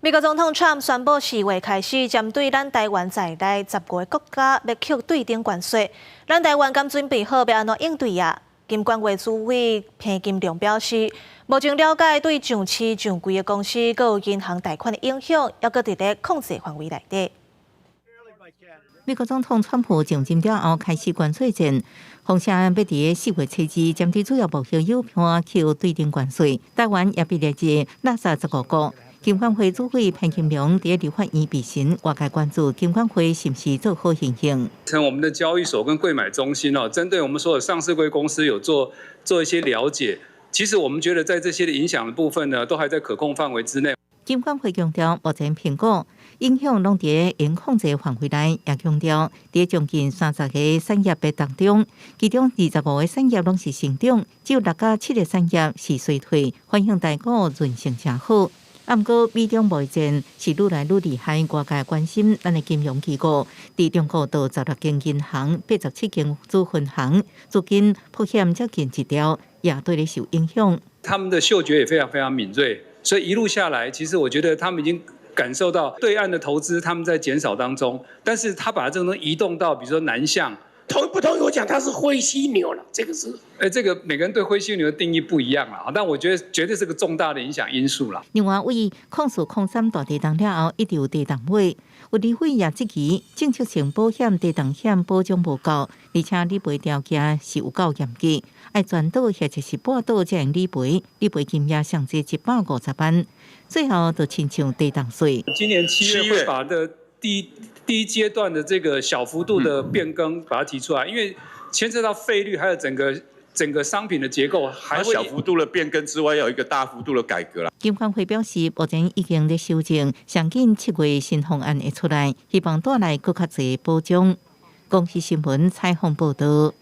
美國總統川普宣布4月開始，針對咱台灣在內15個國家欲扣對等關稅。咱台灣敢準備好欲按怎應對啊？金管會主委彭金龍表示，目前了解對上市上櫃的公司閣有銀行貸款的影響，猶閣佇咧控制範圍內底。美國總統川普上任了後開始關稅戰，風聲欲佇4月初二針對主要貿易夥伴扣對等關稅，台灣也被列入垃圾15國。金管會主委彭金龍佇立法院備詢，外界關注金管會是毋是做好因應。從我們的交易所跟櫃買中心哦，針對我們所有上市櫃公司有做一些了解。其實我們覺得在這些的影響的部分呢，都還在可控範圍之內。金管會強調，目前評估影響攏佇會控制範圍內，也強調佇將近30個產業別當中，其中25個產業攏是成長，只有6到7個產業是衰退，反映台股韌性誠好。毋過，美中貿易戰是愈來愈厲害，外界關心咱的金融機構，佇中國有16間銀行、87間子分行，資金曝險接近一兆，也對咧受影響。他們的嗅覺也非常非常敏銳，所以一路下來，其實我覺得他們已經感受到對岸的投資，他們在減少當中，但是他把這種東西移動到，比如說南向。同不同意我講他是灰犀牛了？這個是。欸，這個每個人對灰犀牛的定義不一樣啦，但我覺得絕對是個重大的影響因素啦。另外，為04-03大地動了後，一直有地動尾，有立委也質疑政策性保險地動險保障無夠，而且理賠條件是有夠嚴格，愛全倒或者是半倒才會理賠，理賠金額上濟150萬，最後就親像地動稅。今年7月會把的第一階段的這個小幅度的變更，把它提出來，因為牽涉到費率，還有整個商品的結構，還會小幅度的變更之外，要有一個大幅度的改革啦。金管會表示，目前已經在修正，上緊7月新方案會出來，希望帶來閣較濟保障。公視新聞採訪報導。